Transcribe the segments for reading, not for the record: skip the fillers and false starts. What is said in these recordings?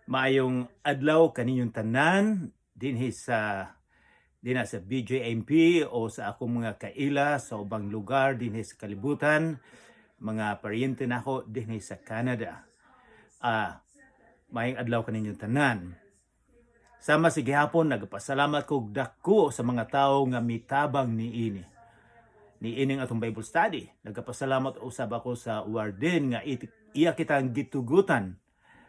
Maayong adlaw kaninyong tanan dinhi sa dinha sa BJMP o sa akong mga kaila sa ubang lugar dinhi sa kalibutan, mga paryente nako dinhi sa Canada. Maayong adlaw kaninyong tanan. Sama sa gihapon, nagpasalamat ko dako sa mga tawo nga mitabang niini. Niining atong Bible study. Nagpasalamat usab ako sa warden nga iya kitang gitugutan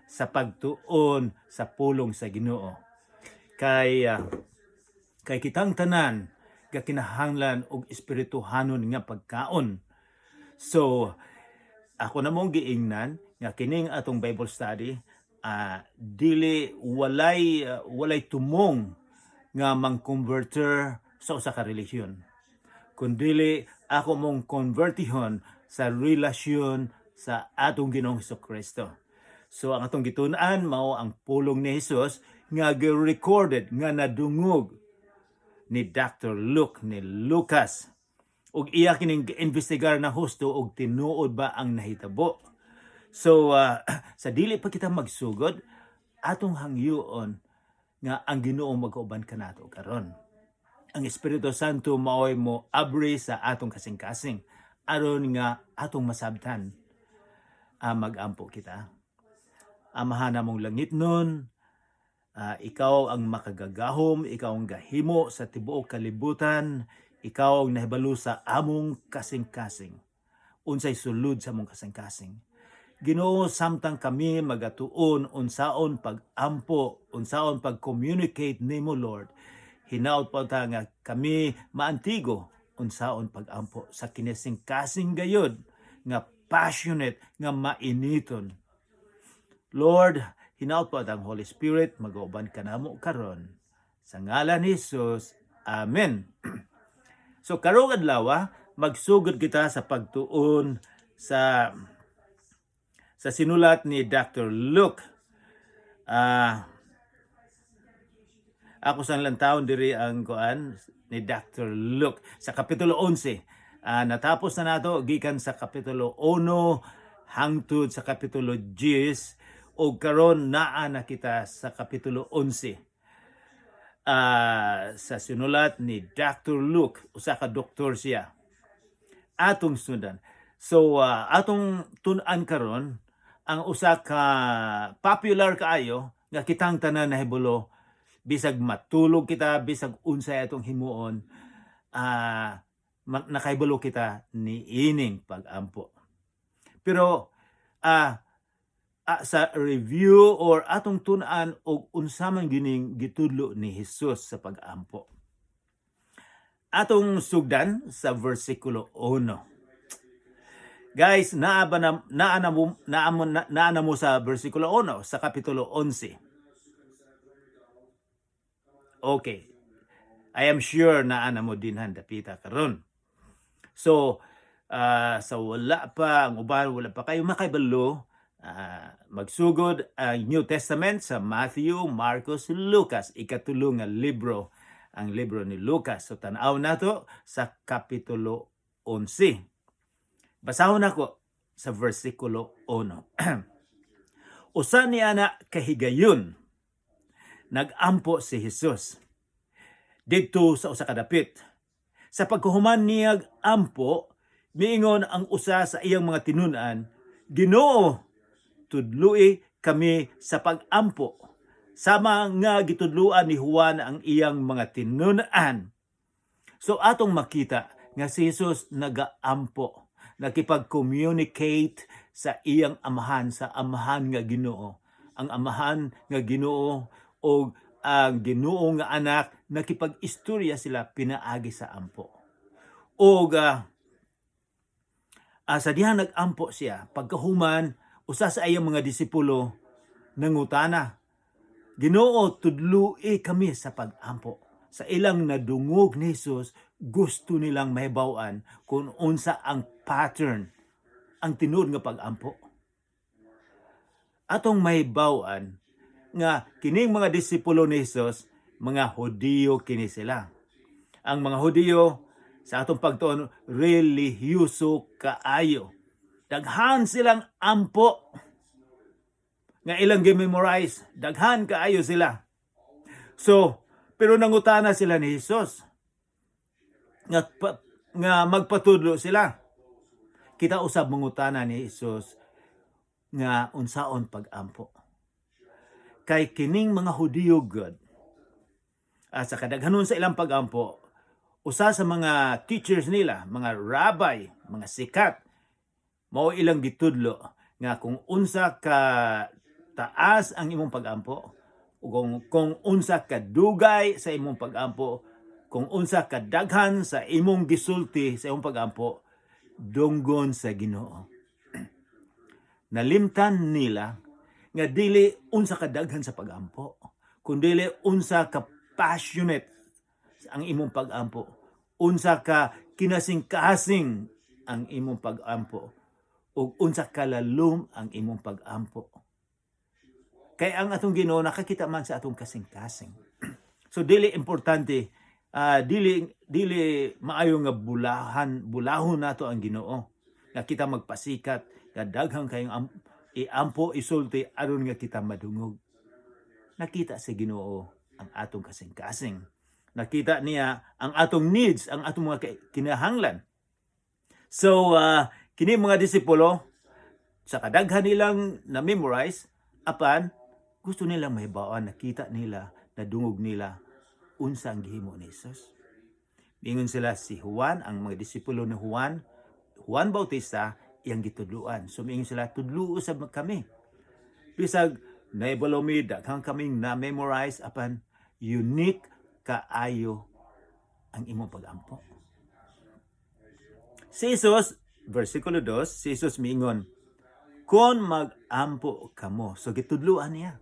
sa pagtuon sa pulong sa Ginoo. Kay kitang tanan gakinahanglan og espirituhanon nga pagkaon. So ako na mong giingnan nga kining atong Bible study dili walay tumong nga mang-converter sa usa ka relihiyon. Kundili ako mong konvertihon sa relasyon sa atong Ginoong Kristo. So ang atong gitun-an mao ang pulong ni Jesus nga gi-recorded, nga nadungog ni Dr. Luke, ni Lucas. Ug iya kining investigar na husto og tinuod ba ang nahitabo. So sa dili pa kita magsugod, atong hangyoon nga ang Ginoo magkauban kanato karon. Ang Espiritu Santo maoy mo abri sa atong kasing-kasing aron nga atong masabtan. Magampo kita. Amahan namong langitnon, ikaw ang makagagahom, ikaw ang gahimo sa tibuok kalibutan, ikaw ang nahibalo sa among kasing-kasing. Unsay sulod sa among kasing-kasing. Ginoo, samtang kami magatuon unsaon pag-ampo, unsaon pag-communicate nimo, Lord. Hinaot pa ta nga kami maantigo unsaon pag-ampo sa kinesing-kasing gayod nga passionate nga mainiton. Lord, hinaot po ang Holy Spirit mag-uban kanamo karon. Sa ngalan ni Jesus. Amen. So karong adlaw, magsugod kita sa pagtuon sa sinulat ni Dr. Luke. Ako sang lantawon diri ang kuan ni Dr. Luke sa kapitulo 11. Natapos na nato gikan sa kapitulo 1 hangtod sa kapitulo 10 ug karon naa na kita sa kapitulo 11. Sa sinulat ni Dr. Luke, usa ka doktor siya. Atong sundan. So atong tun-an karon ang usa ka popular kaayo nga kitang tanan nahibalo, bisag matulog kita, bisag unsay atong himuon, nakahibalo kita ni ining pag-ampo. Pero sa review or atong tun-an og unsa man gining gitudlo ni Jesus sa pag-ampo. Atong sugdan sa versikulo 1. Guys, naa ba na naa na mo naa mo naa na mo sa versikulo 1 sa kapitulo 11? Okay. I am sure naa na mo dinhan dapita karon. So, sa wala pa ang uban, wala pa kayo makahibalo, magsugod ang New Testament sa Matthew, Marcos, Lucas, ikatulo nga libro ang libro ni Lucas. So tan-aw nato sa kapitulo 11. Basahon nako sa versikulo 1. Usa ni ana kahigayon, nagampo si Jesus didto sa usa ka dapit. Sa pagkahuman niyag ampo, miingon ang usa sa iyang mga tinun-an, "Ginoo, tudlui kami sa pag-ampo, sama nga gitudluan ni Juan ang iyang mga tinun-an." So atong makita nga si Jesus nagaampo, nakipag-communicate sa iyang amahan, sa amahan nga Ginoo. Ang amahan nga Ginoo o ang Ginoo nga anak, nakipag-istorya sila pinaagi sa ampo. O sa dihang nag-ampo siya, pagkahuman, usa sa iyang mga disipulo nangutana, "Ginoo, tudlui kami sa pag-ampo." Sa ilang nadungog ni Jesus, gusto nilang mahibaw-an kung unsa ang pattern, ang tinuod nga pag-ampo. Atong mahibaw-an nga kining mga disipulo ni Jesus, mga Hudiyo kini sila. Ang mga Hudiyo sa atong pagtuon, relihiyoso kaayo. Daghan silang ampo nga Nga ilang gi-memorize, daghan kaayo sila. So, pero nangutana sila ni Jesus nga magpatudlo sila. Kita usab mangutana ni Jesus nga unsaon pag-ampo. Kay kining mga Hudiyo gud, sa kadaghanon sa ilang pag-ampo, usa sa mga teachers nila, mga rabbi, mga sikat, mao ilang gitudlo nga kung unsa ka taas ang imong pag-ampo, o kung unsa ka dugay sa imong pag-ampo, kung unsa ka daghan sa imong gisulti sa imong pag-ampo, dunggon sa Ginoo. Nalimtan nila nga dili unsa ka daghan sa pag-ampo, kundili unsa ka passionate ang imong pag-ampo, unsa ka kinasing-kasing ang imong pag-ampo, ug unsa kalalom ang imong pag-ampo. Kay ang atong Ginoo nakakita man sa atong kasing-kasing. So dili importante, dili maayo nga bulahon nato ang Ginoo nga kita magpasikat nga daghan kayong iampo, isulti aron nga kita madungog. Nakita sa Ginoo ang atong kasing-kasing. Nakita niya ang atong needs, ang atong mga kinahanglan. So kini mga disipulo, sa kadaghan nilang na-memorize, apan gusto nilang mahibawan, nakita nila, nadungog nila unsa ang gihimo ni Jesus. Mingon sila, si Juan, ang mga disipulo ni Juan, Juan Bautista, iyang gitudluan. So mingon sila, "Tudluo sab kami. Bisag naibalo mi, daghan kaming na-memorize, apan unique kaayo ang imong pag-ampo." Si Jesus, versikulo 2, si Jesus miingon, "Kon mag-ampo kamo." So gitudluan niya.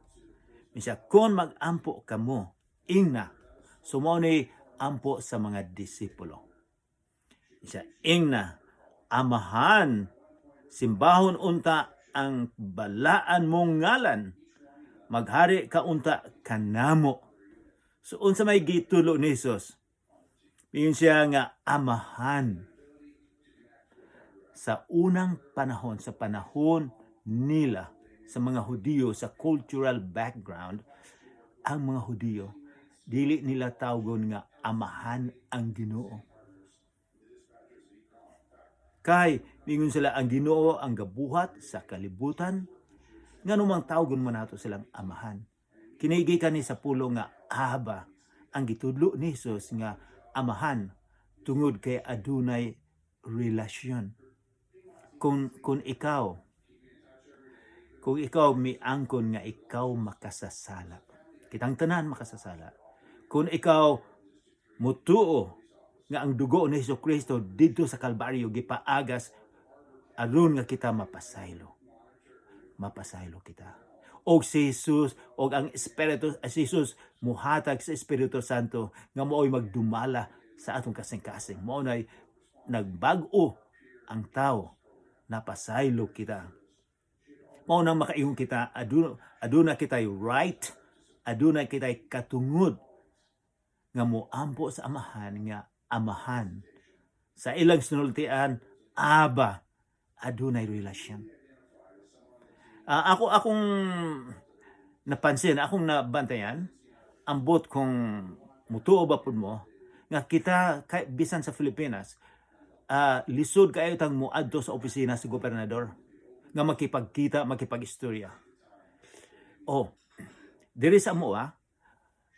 Siya, "Kon mag-ampo kamo, ingna." So mao ni ampo sa mga disipulo. Siya, "Ingna, Amahan, simbahon unta ang balaan mong ngalan. Maghari ka unta kanamo." So unsa may gitulo ni Jesus? Miingon siya nga Amahan. Sa unang panahon, sa panahon nila, sa mga Hudiyo, sa cultural background, ang mga Hudiyo, dili nila tawgon nga Amahan ang Ginoo. Kay mingon sila, ang Ginoo ang gabuhat sa kalibutan, ngano mang tawgon mo nato silang Amahan? Kini gikan ni sa pulong nga Aba. Ang gitudlo ni Jesus nga Amahan tungod kay adunay relasyon. Kung ikaw miangkon nga ikaw makasasala. Kitang tanan makasasala. Kung ikaw mutuo nga ang dugo ni Hesus Kristo didto sa Kalbaryo gipaagas aron nga kita mapasaylo. Mapasaylo kita. Og si Jesus og ang Espiritu, si Jesus muhatag sa Espiritu Santo nga mao'y magdumala sa atong kasing-kasing. Mao nay nagbag-o ang tao, napasaylo kita. Mao nang makaingon kita, aduna kitay right, aduna kitay katungod nga moampo sa Amahan nga Amahan. Sa ilang sinultian, Aba, adunay relasyon. Akong napansin, akong nabantayan, ambot kung mutuo ba pud mo, nga kita, kay, bisan sa Pilipinas, lisod kayo tang muadto sa opisina sa gobernador nga makipagkita, makipag-istorya. Oh, diri sa amoa,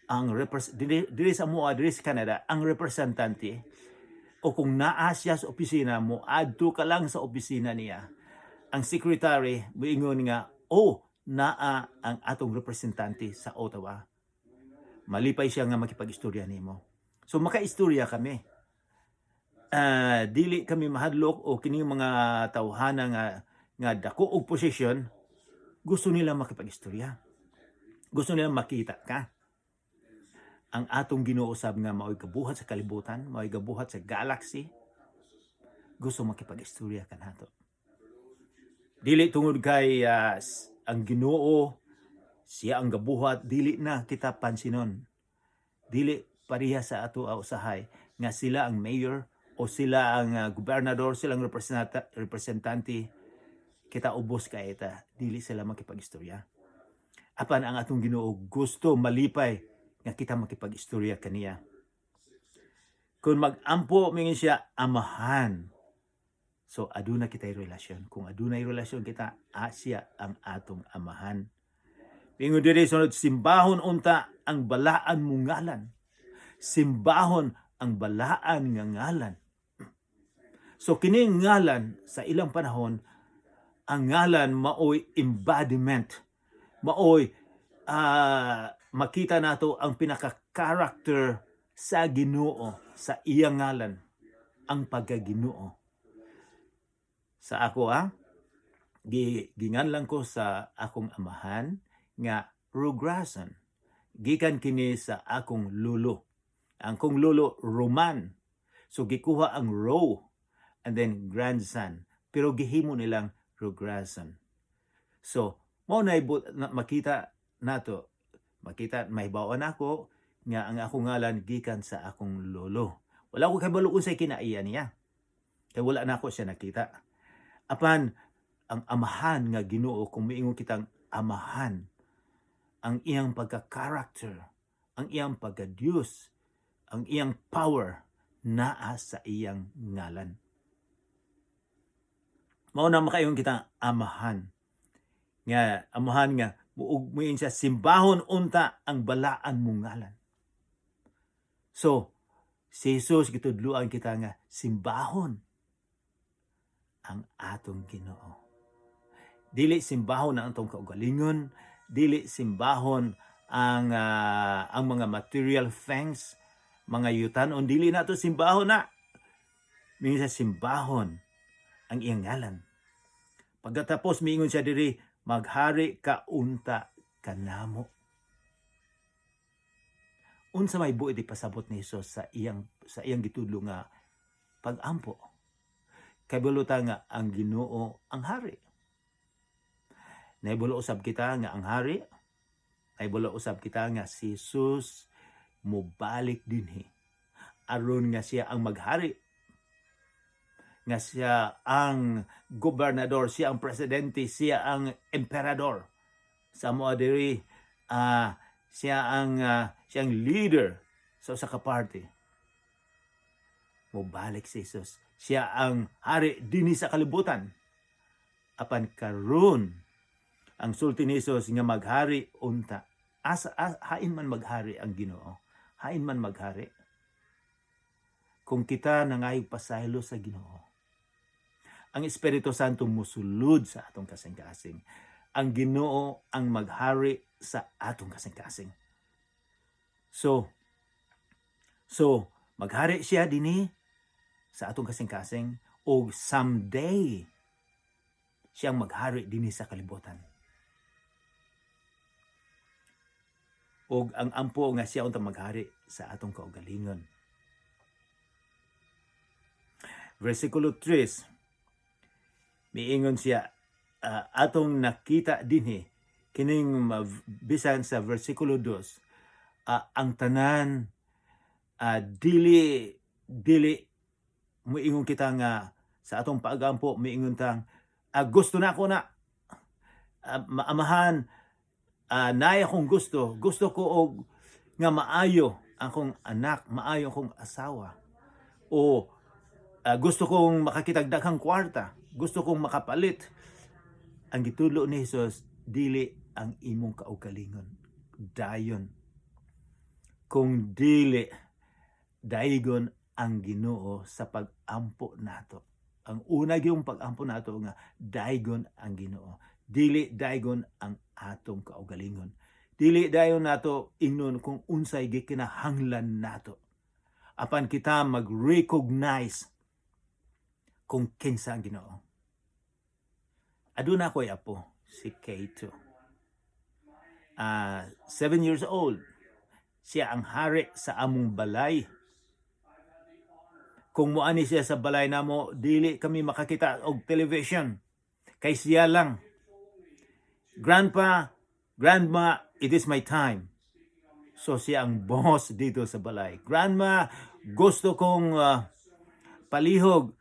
ang repres diri sa amoa, diri sa Canada, ang representante o kung naa siya sa opisina mo, adto ka lang sa opisina niya. Ang secretary moingon nga, "Oh, naa ang atong representante sa Ottawa." Malipay siya nga makipag-istorya nimo. So makaistorya kami. Dili kami mahadlok o kining mga tawhana nga dako og posisyon, gusto nila makipag-istorya. Gusto nila makita ka. Ang atong Ginoo usab nga mao'y gabuhat sa kalibutan, mao'y gabuhat sa galaxy, gusto makipag-istorya kanato. Dili tungod kay ang Ginoo siya ang gabuhat, dili na kita pansinon. Dili pareha sa ato usahay nga sila ang mayor o sila ang gobernador, sila ang representante, kita ubos kay ta, dili sila makipag-istorya. Apan ang atong Ginoo gusto, malipay nga kita makipag-istorya kaniya. Kung mag-ampo, mingon siya, "Amahan." So aduna kita'y relasyon. Kung adunay relasyon kita, siya ang atong amahan. Ingon diri sunod, "Simbahon unta ang balaan mong ngalan." Simbahon ang balaan nga ngalan. So kining ngalan, sa ilang panahon, ang ngalan maoy embodiment. Maoy makita nato ang pinaka-character sa Ginoo sa iyang ngalan, ang pagkaginoo. Sa ako ginganlan ko sa akong amahan nga Rugrason. Gikan kini sa akong lulo. Ang akong lulo Roman. So gikuha ang Ro and then grandson. Pero gihimo nilang Rugrason. So mao na na makita nato, makita, mahibaw-an ako nga ang akong ngalan gikan sa akong lolo. Wala ko kabalo unsay kinaiya niya. Kay wala na ako siya nakita. Apan ang amahan nga Ginoo, kung miingon kitang amahan, ang iyang pagka-character, ang iyang pagka-Diyos, ang iyang power naa sa iyang ngalan. Mao na makaingon kita amahan. Nga amahan nga muug muingon siya, "Simbahon unta ang balaan mong ngalan." So si Jesus, gitudluan kita nga simbahon ang atong Ginoo. Dili simbahon ang atong kaugalingon, dili simbahon ang mga material things, mga yutanon, dili nato simbahon na. Minsan simbahon ang iyang ngalan. Pagkatapos miingon siya diri, "Maghari ka unta kanamo." Unsa may buot ipasabot ni Jesus sa iyang gitudlo nga pag-ampo? Kabalo ta nga ang Ginoo ang hari. Nahibalo usab kita nga ang hari, nahibalo usab kita nga si Jesus mobalik dinhi aron nga siya ang maghari, nga siya ang gobernador, siya ang presidente, siya ang emperador. Sa amo diri, siya ang leader sa usa ka party. Mobalik si Jesus. Siya ang hari dinhi sa kalibutan. Apan karon, ang sulti ni Jesus nga maghari unta. Asa hain man maghari ang Ginoo? Hain man maghari? Kung kita nangayog pasaylo sa Ginoo, ang Espiritu Santo musulod sa atong kasing-kasing. Ang Ginoo ang maghari sa atong kasing-kasing. So maghari siya dinhi sa atong kasing-kasing o someday siyang maghari dinhi sa kalibutan. Og ang ampo nga siya unta maghari sa atong kaugalingon. Versikulo 3, miingon siya, atong nakita dinhi kining bisan sa versikulo 2, ang tanan, dili dili muingon kita nga sa atong pag-ampo, miingon tang, "Gusto na ako na, maamahan, naay akong gusto, gusto ko og nga maayo akong anak, maayo akong asawa, o gusto kong makakitag daghang kwarta, gusto kong makapalit." Ang gitudlo ni Jesus, dili ang imong kaugalingon dayon, kung dili daigon ang Ginoo sa pag-ampo nato. Ang una yung pag-ampo nato nga daigon ang Ginoo, dili daigon ang atong kaugalingon. Dili dayon nato ingnon kung unsay gikinahanglan nato, apan kita mag-recognize kung kinsa ang Ginoo. Aduna ko'y apo, si Kato. 7 years old. Siya ang hari sa among balay. Kung muani siya sa balay namo, dili kami makakita og television. Kay siya lang. "Grandpa, Grandma, it is my time." So siya ang boss dito sa balay. "Grandma, gusto kong palihog.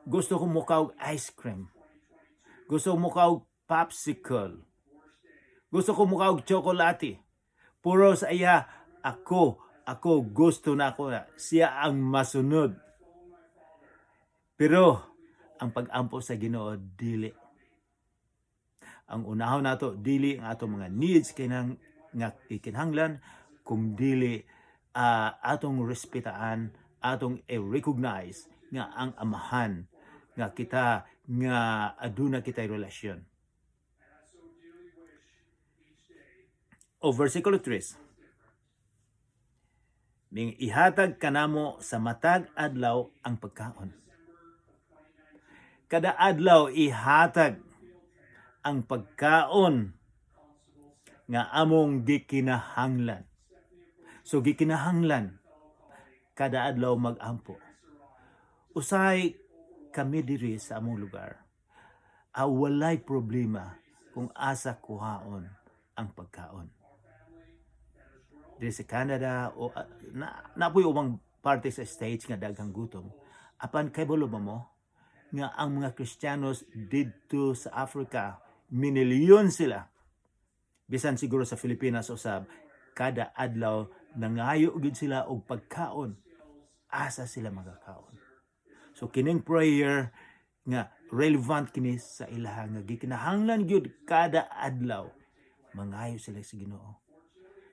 Gusto kong mukaog ice cream. Gusto kong mukaog popsicle." Gusto ko mukaog tsokolate. Puro sa iya, ako gusto na ako na siya ang masunod. Pero ang pag-ampo sa Ginoo, dili. Ang unahon nato, dili ang atong mga needs kinang nga ikinahanglan, kung dili atong respetaan, atong i-recognize nga ang Amahan nga kita nga aduna kitay relasyon. O versikulo 3. Ming ihatag kanamo sa matag adlaw ang pagkaon. Kada adlaw ihatag ang pagkaon nga among gikinahanglan. So gikinahanglan kada adlaw magampo. Usay kami diri sa among lugar, walay problema kung asa kuhaon ang pagkaon. Diri sa Canada o na napoy ubang parte sa States nga daghang gutom. Apan kabalo ba mo nga ang mga Kristiyanos didto sa Africa, minilyon sila. Bisan siguro sa Pilipinas usab, kada adlaw nangayo gyud sila og pagkaon. Asa sila magakaon? So kining prayer nga relevant kini sa ilaha nga gikinahanglan gyud kada adlaw mangayo sila sa Ginoo.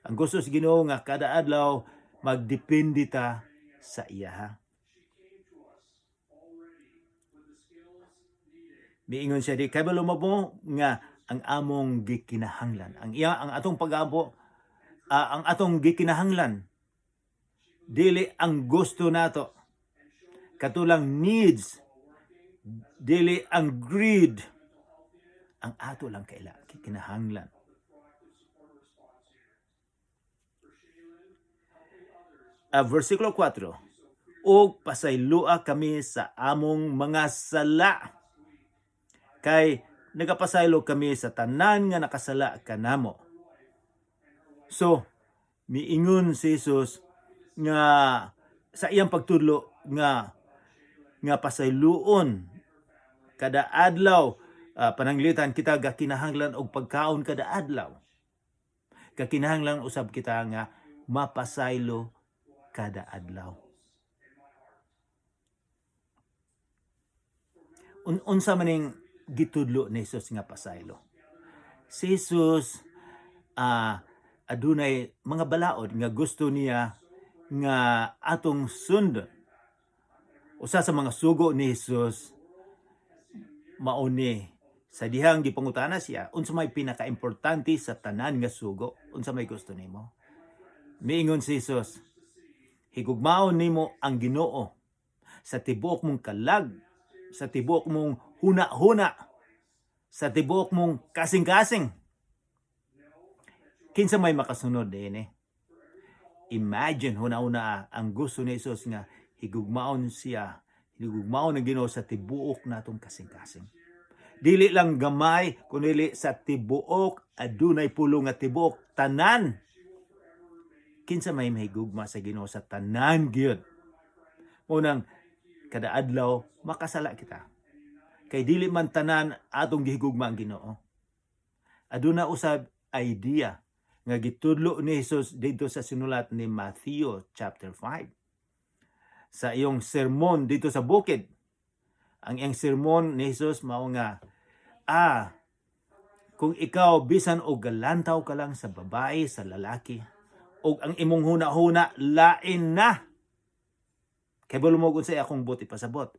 Ang gusto sa Ginoo nga kada adlaw magdepende ta sa iyaha. Miingon siya di kabalo mo nga ang among gikinahanglan. Ang iya ang atong pag-ampo, ang atong gikinahanglan, dili ang gusto nato. Katulang needs, dili ang greed, ang ato lang kaila kinahanglan. Versikulo 4. Og pasaylua kami sa among mga sala. Kay nagapasaylo kami sa tanan nga nakasala kanamo. So, miingon si Jesus nga sa iyang pagtudlo nga nga pasayloon kada adlaw, pananglitan kita gakinahanglan og pagkaon kada adlaw. Gakinahanglan usab kita nga mapasaylo kada adlaw. Unsa maning gitudlo ni Jesus nga pasaylo? Si Jesus adunay mga balaod nga gusto niya nga atong sundon. Usa sa mga sugo ni Jesus mao ni sa dihang gipangutana siya, unsa may pinakaimportante sa tanan nga sugo, unsa may gusto nimo? Miingon si Jesus, higugmaon nimo ang Ginoo sa tibuok mong kalag, sa tibuok mong huna-huna, sa tibuok mong kasing-kasing. Kinsa may makasunod din eh? Imagine, huna-huna ang gusto ni Jesus nga higugmaon siya, higugmaon ang Ginoo sa tibuok natong kasing-kasing. Dili lang gamay, kundi sa tibuok, adunay pulo nga tibuok, tanan. Kinsa may mahigugma sa Ginoo sa tanan gyud? Unang kada adlaw makasala kita. Kay dili man tanan atong gihigugma ang Ginoo. Aduna usab idea nga gitudlo ni Jesus didto sa sinulat ni Matthew chapter 5. Sa iyong sermon dito sa bukid. Ang iyang sermon ni Jesus mao nga kung ikaw bisan og galantaw ka lang sa babae, sa lalaki, og ang imong huna-huna lain na. Kay mo kung sa akong buot ipasabot.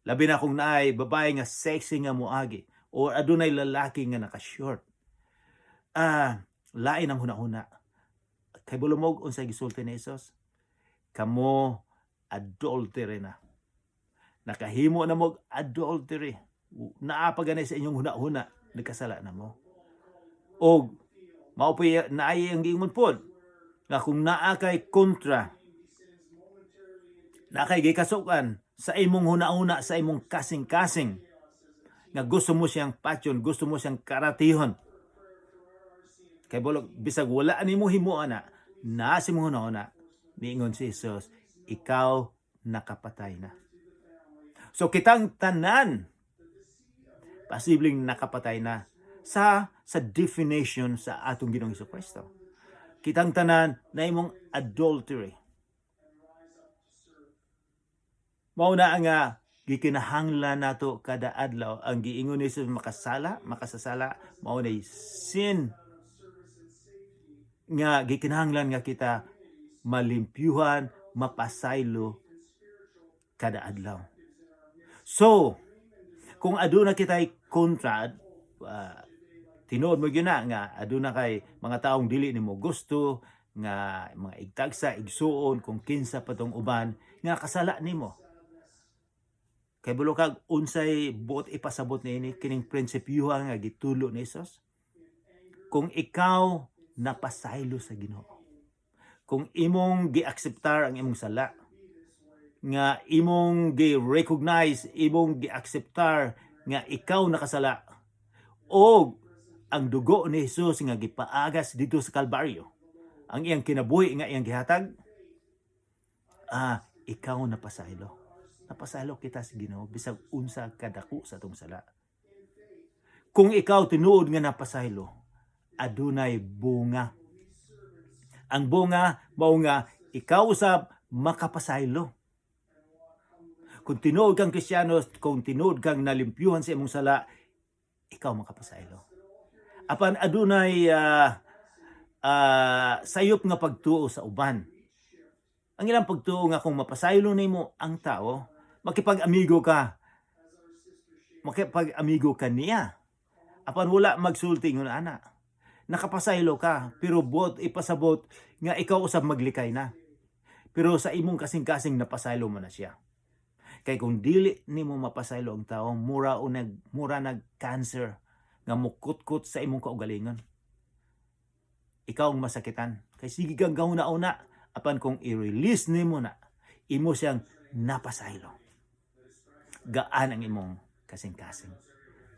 Labi na kung naay babae nga sexy nga moagi or adunay lalaki nga naka-short. Lain ang huna-huna. Kay mo unsay gisulti ni Jesus? Kamo adultery na. Nakahimo na mo adultery. Naa pa gani sa inyong huna-huna, nagkasala na mo. Og mao pa naay ang giingon pod nga kung naa kay kontra, naa kay gikasukan sa imong huna-huna, sa imong kasing-kasing, nga gusto mo siyang patyon, gusto mo siyang karatihon. Kay bolog, bisag wala nimo himuan na, naa sa imong huna-huna, niingon si Jesus, ikaw nakapatay na. So kitang tanan, posibleng nakapatay na Sa definition sa atong Ginoong Kristo. Kitang tanan nahimong adultery. Mao na nga gikinahanglan nato kada adlaw ang giingon ni Jesus, makasala, makasasala, mao na sin nga gikinahanglan nga kita malimpyuhan, mapasaylo kada adlaw. So, kung aduna kitay kontra, tinuod mo gyud na nga aduna kay mga taong dili nimo gusto nga mga igtagsa, igsuon, kung kinsa pa tong uban nga kasala nimo. Kay bulo kag unsay buot ipasabot niini kining prinsipyuha nga gitulo ni Jesus? Kung ikaw napasaylo sa Ginoo, kung imong giakseptar ang imong sala, nga imong gi-recognize, imong gi-akseptar nga ikaw nakasala, o ang dugo ni Jesus nga gipaagas dito sa Kalbaryo, ang iyang kinabuhi nga iyang gihatag, ikaw napasaylo. Napasaylo kita sa Ginoo bisag unsa kadako sa atong sala. Kung ikaw tinuod nga napasaylo, adunay bunga. Ang bunga mao nga ikaw usab makapasaylo. Kung tinuod kang Kristiyano, kung tinuod kang nalimpyuhan sa imong sala, ikaw makapasaylo. Apan adunay sayop nga pagtuo sa uban. Ang ilang pagtuo nga kung mapasaylo nimo ang tao, makipag-amigo ka. Makipag-amigo ka niya. Apan wala magsulti ngon ana. Nakapasaylo ka, pero buot ipasabot nga ikaw usab maglikay na. Pero sa imong kasing-kasing napasaylo mo na siya. Kay kung dili nimo mapasaylo ang tao, mura nag cancer nga mukutkot sa imong kaugalingon. Ikaw ang masakitan. Kay sige kang gahuna-una, apan kung i-release nimo na, imo siyang napasaylo. Gaan ang imong kasing-kasing.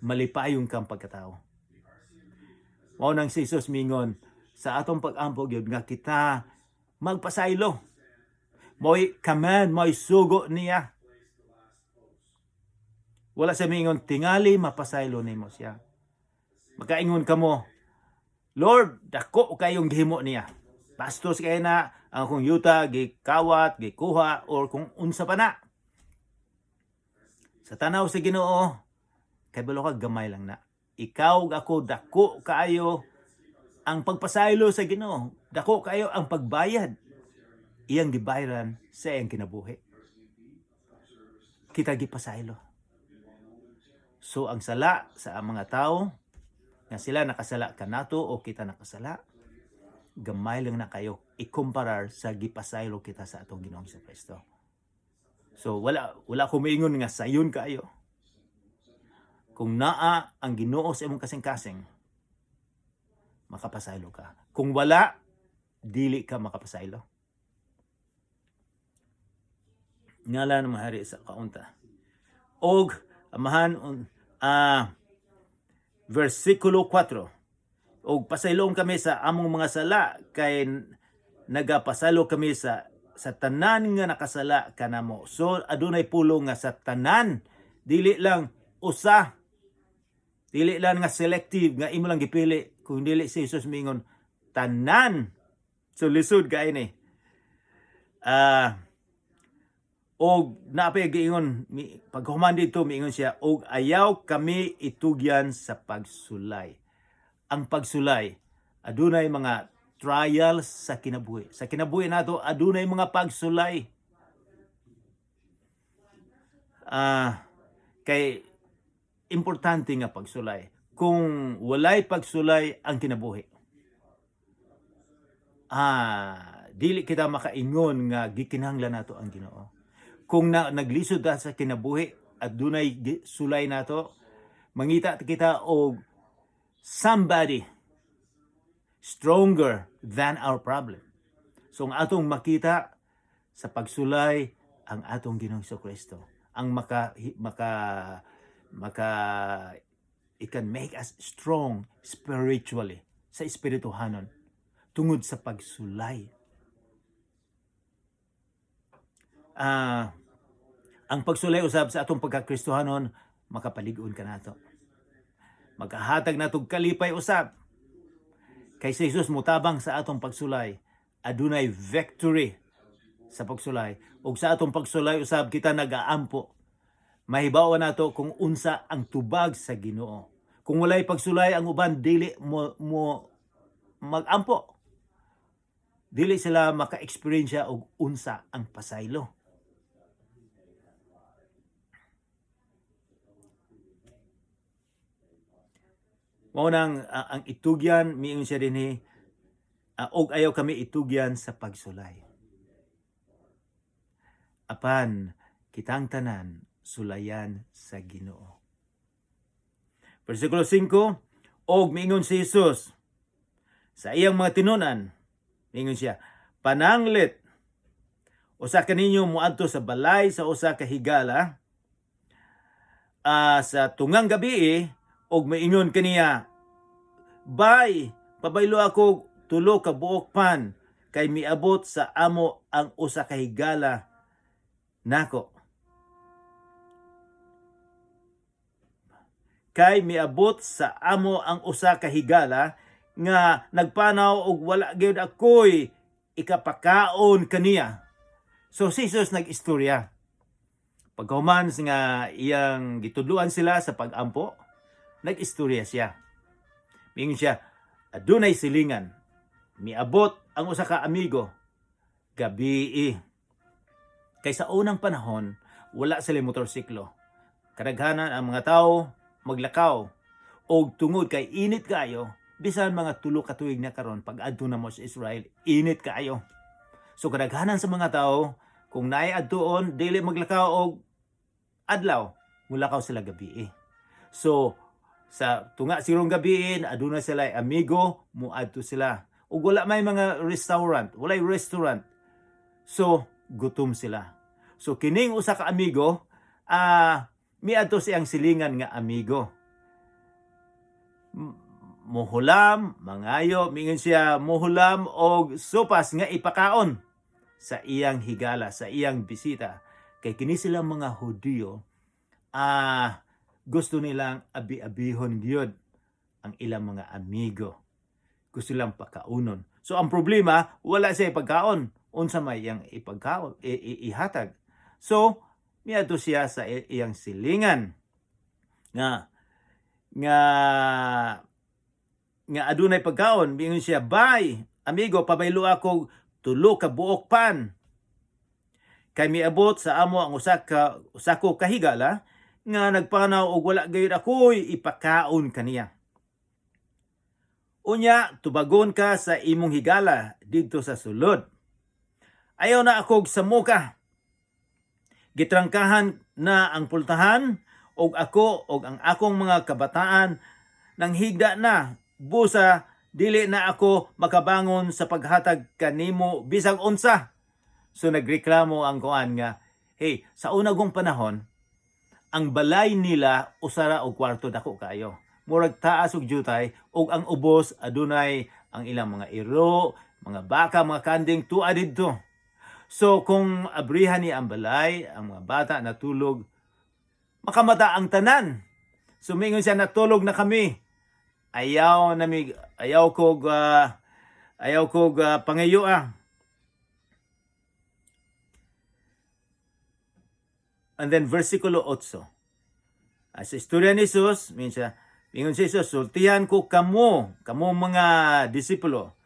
Malipayon kang pagkatao. Mao nang si Jesus mingon sa atong pag-ampo gyud nga kita magpasaylo. Mo'y command, mo'y sugo niya. Wala sa mingon, tingali mapasaylo nimo siya. Makaingon kamo, "Lord, dako kayong gihimo niya. Bastos kay na ang akong yuta, gikawat, gikuha, or kung unsa pa na." Sa tanaw sa Ginoo, kay balo ka, gamay lang na. Ikaw ug ako, dako kaayo ang pagpasaylo sa Ginoo. Dako kaayo ang pagbayad. Iyang gibayaran sa iyang kinabuhi. Kita gipasaylo. So ang sala sa mga tao nga sila nakasala kanato o kita nakasala, gamay lang na kayo ikumparar sa gipasaylo kita sa atong Ginoong Kristo. So wala ko moingon nga sayon kaayo. Kung naa ang Ginoo sa imong kasing-kasing, makapasaylo ka. Kung wala, dili ka makapasaylo. Ngalan ng mahari sa kaunta. Og amahan versikulo 4. Og pasaylon kami sa among mga sala kay nagapasaylo kami sa tanan nga nakasala kanamo. So adunay pulong nga sa tanan, dili lang usa. Dili lang nga selective nga imo lang gipili. Kung dili, si Jesus mingon tanan. So lisod kay ni. Og napay giingon paghuman dito, miingon siya og ayaw kami itugyan sa pagsulay. Ang pagsulay, adunay mga trials sa kinabuhi. Sa kinabuhi nato adunay mga pagsulay. Kay importante nga pagsulay. Kung walay pagsulay ang kinabuhi, dili kita makaingon nga gikinahanglan nato ang Ginoo. Kung naglisod ta sa kinabuhi at dunay sulay nato, mangita kita og somebody stronger than our problem. So ang atong makita sa pagsulay, ang atong Ginoong Kristo ang maka maka maka it can make us strong spiritually, sa espirituhanon, tungod sa pagsulay. Ang pagsulay usab sa atong pagkakristohanon, makapalig-on ka nato. Magkahatag natog kalipay usab. Kay si Jesus mutabang sa atong pagsulay, adunay victory sa pagsulay. Ug sa atong pagsulay usab kita nagaampo. Mahibaw nato kung unsa ang tubag sa Ginoo. Kung walay pagsulay ang uban, dili mo magampo. Dili sila maka-experience og unsa ang pasaylo. Mao nang ang itugyan, miingon siya dinhi, og ayaw kami itugyan sa pagsulay. Apan kitang tanan sulayan sa Ginoo. Versikulo 5, og miingon si Jesus sa iyang mga tinunan, miingon siya, "Pananglit, usa kaninyo moadto sa balay sa usa ka higala sa tungang gabi og maingon kaniya, 'Bay, pabaylo ako 3 ka buok pan kay miabot sa amo ang usa ka higala nako.' Kay miabot sa amo ang usa ka higala nga nagpanaw og wala gyud ako'y ikapakaon kaniya." So si Jesus nag-istorya. Pagkahuman nga iyang gitudluan sila sa pag-ampo, nag-istorya siya. Miingon siya, adunay silingan. Miabot ang usa ka amigo gabii. Kay sa unang panahon, wala sila motorsiklo. Kadaghanan ang mga tao maglakaw. Og tungod kay init kaayo, bisan mga 3 ka tuig na karon, pag adto na mo sa Israel, init kaayo. So kadaghanan sa mga tao, kung naay adtuon, dili maglakaw og adlaw, mulakaw sila gabi. So sa tunga sirong gabi, aduna sila amigo, muadto sila. Ug wala may mga restaurant, walay restaurant. So gutom sila. So kining usa ka amigo, miadto siyang silingan nga amigo. Muhulam, mangayo, mingon siya, muhulam og sopas nga ipakaon sa iyang higala, sa iyang bisita. Kay kini sila mga Hudiyo, gusto nilang abi-abihon gyud ang ilang mga amigo. Gusto lang pakaunon. So ang problema, wala siya pagkaon. Unsa may iyang ipagkaon, ihatag. So miadto siya sa iyang silingan nga adunay pagkaon. Miingon siya, "Bay, amigo, pabaylo ako 3 ka buok pan. Kay miabot sa amo ang usa ko kahigala nga nagpanaw og wala gayud ako'y ipakaon kaniya." "Unya, tubagon ka sa imong higala didto sa sulod. Ayaw na akog samuka. Gitrangkahan na ang pultahan og ako og ang akong mga kabataan nang higda na, busa dili na ako makabangon sa paghatag kanimo bisag unsa." So nagreklamo ang kuan nga, hey, sa una gong panahon, ang balay nila usara og kwarto, dako kayo. Murag taas og jutay, ug ang ubos adunay ang ilang mga iro, mga baka, mga kanding tua didto. So kung abrihan ni ang balay, ang mga bata natulog, makamata ang tanan. So mingon siya, "Natulog na kami. Ayaw nami, ayaw kog pangayo ah." And then versikulo 8. Sa istorya ni Jesus, minsan, mingon si Jesus, "Sultihan ko kamo, kamo mga disipulo,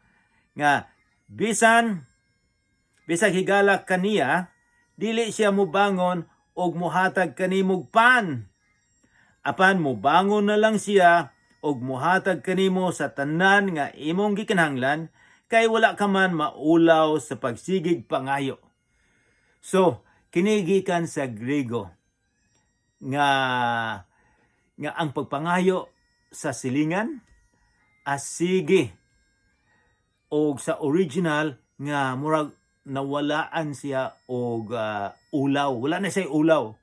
nga bisag higala kaniya, dili siya mubangon og muhatag kanimog pan. Apan mubangon na lang siya og muhatag kanimo sa tanan nga imong gikinahanglan, kay wala ka man maulaw sa pagsigig pangayo." So, kini gikan sa Griego nga ang pagpangayo sa silingan asige, og sa original nga murag nawalaan siya og ulaw, wala na siya ulaw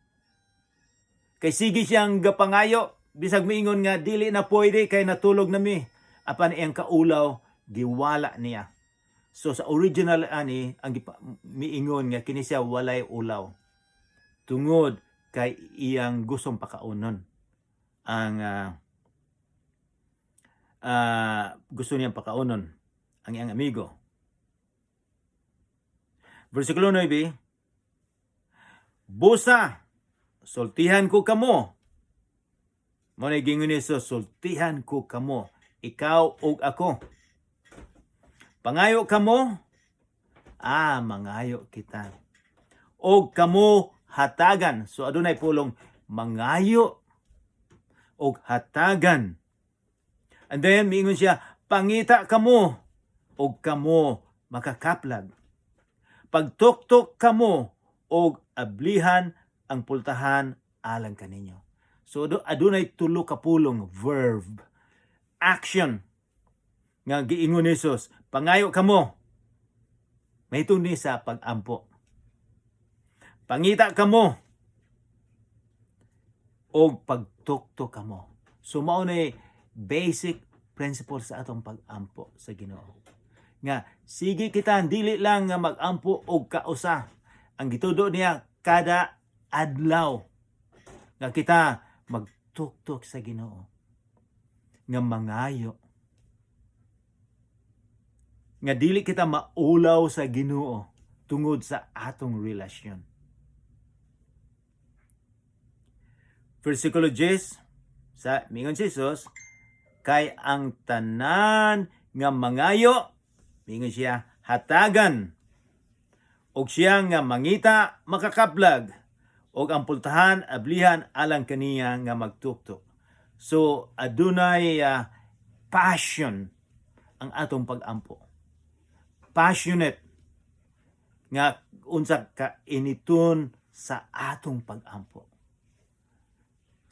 kay sige siyang gapangayo bisag miingon nga dili na pwede kay natulog na mi, apan iyang kaulaw giwala niya. So sa original ani ang miingon nga kini siya walay ulaw tungod kay iyang gustong pakaunon ang gusto niyang pakaunon ang iyang amigo. Versikulo 9, "Busa, sultihan ko kamo." Mao na giingon ni Jesus, "Sultihan ko kamo," ikaw ug ako. "Pangayo kamo," mangayo kita, "og kamo hatagan." So adunay pulong mangayo og hatagan. And then miingon siya, "Pangita kamo og kamo makakaplag. Pagtuktok kamo og ablihan ang pultahan alang kaninyo." So adunay tulo ka pulong, verb, action nga giingon ni Jesus. Pangayo kamo. Mahitungod ni sa pag-ampo. Pangita kamo og pagtuktok kamo. So mao ni basic principle sa atong pag-ampo sa Ginoo. Nga sige kita, dili lang nga mag-ampo og kausa. Ang gitudo niya, kada adlaw nga kita magtuktok sa Ginoo. Nga mangayo. Nga dili kita maulaw sa Ginoo tungod sa atong relasyon. Versikulo 10, sa mingon si Jesus, "Kay ang tanan nga mangayo," mingon siya, "hatagan. Og siya nga mangita, makakaplag. Og ang pultahan ablihan alang kaniya nga magtuktok." So adunay passion ang atong pag-ampo. Passionate nga unsa ka initon sa atong pag-ampo.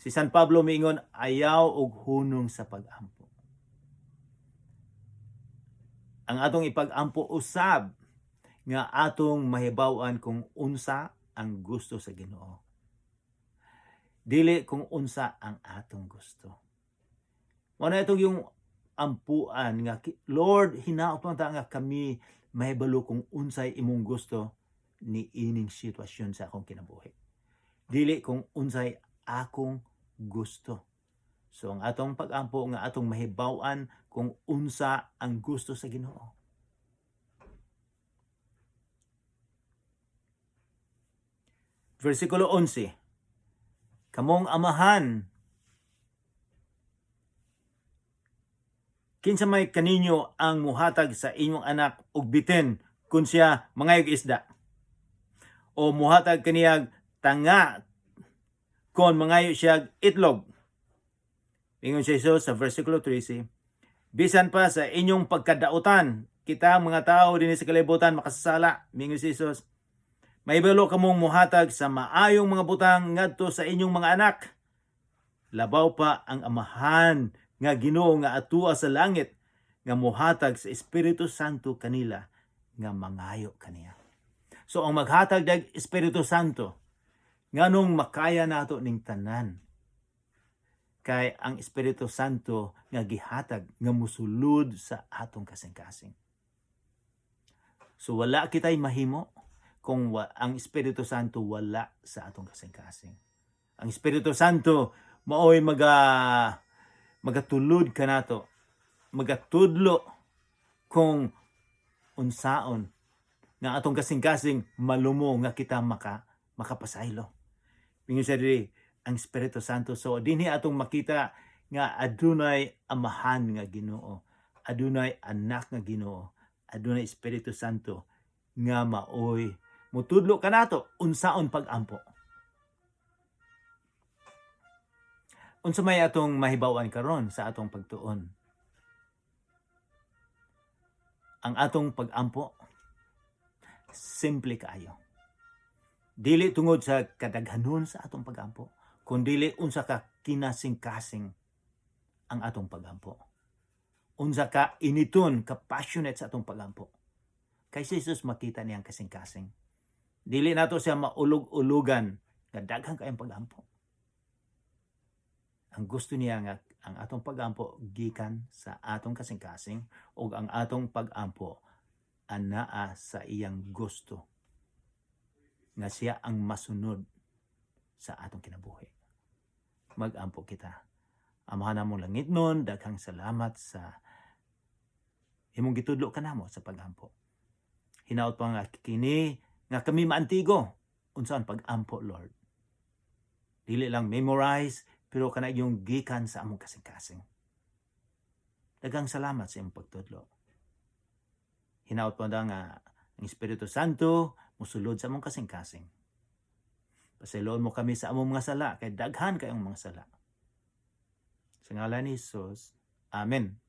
Si San Pablo miingon, "Ayaw og hunong sa pag-ampo." Ang atong ipag-ampo usab nga atong mahibaw-an kung unsa ang gusto sa Ginoo. Dili kung unsa ang atong gusto. Mao na itong yung ampuan nga, "Lord, hinaot man ta nga kami mahibalo kung unsay imong gusto ni ining sitwasyon sa akong kinabuhi. Dili kung unsay akong gusto." So ang atong pag-ampo nga atong mahibaw-an kung unsa ang gusto sa Ginoo. Versikulo 11. "Kamong amahan, kinsa may kaninyo ang muhatag sa inyong anak og bitin kung siya mangayog isda? O muhatag kaniyag tanga kon mangayo siya itlog?" Ingon si Jesus sa versikulo 13, "Bisan pa sa inyong pagkadautan," kita mga tao dinhi sa kalibutan makasasala, mingon si Jesus, "mahibalo kamong muhatag sa maayong mga butang ngadto sa inyong mga anak. Labaw pa ang Amahan nga Ginoo nga atua sa langit nga muhatag sa Espiritu Santo kanila nga mangayo kaniya." So ang maghatag dag Espiritu Santo, nganong makaya nato ning tanan, kay ang Espiritu Santo nga gihatag nga musulod sa atong kasing-kasing. So wala kitay mahimo kung ang Espiritu Santo wala sa atong kasing-kasing. Ang Espiritu Santo maoy magatulod kanato, magatudlo kung unsaon nga atong kasing-kasing malumo nga kita makapasaylo. Mingon siya diri, ang Espiritu Santo. So dinhi atong makita nga adunay Amahan nga Ginoo, adunay Anak nga Ginoo, adunay Espiritu Santo nga maoy mutudlo kanato unsaon pag-ampo. Unsa may atong mahibaw-an karon sa atong pagtuon? Ang atong pag-ampo simple kaayo. Dili tungod sa kadaghanon sa atong pag-ampo, kundili unsa ka kinasing-kasing ang atong pag-ampo. Unsa ka initon, ka passionate sa atong pag-ampo. Kay si Jesus makita niyang kasing-kasing. Dili nato siya maulog-ulugan nga daghan kayong pag-ampo. Ang gusto niya nga ang atong pag-ampo gikan sa atong kasing-kasing ug ang atong pag-ampo anaa sa iyang gusto nga siya ang masunod sa atong kinabuhi. Mag-ampo kita. Amahan namong langitnon, daghang salamat sa imong gitudlo kanamo sa pagampo. Hinaot pa nga kini nga kami maantigo unsa ang pagampo, Lord. Dili lang memorize, pero kana yung gikan sa among kasing-kasing. Daghang salamat sa imong pagtudlo. Hinaot pa nga ang Espiritu Santo musulod sa among kasing-kasing. Pasayloon mo kami sa among mga sala, kay daghan kayong mga sala. Sa ngalan ni Jesus. Amen.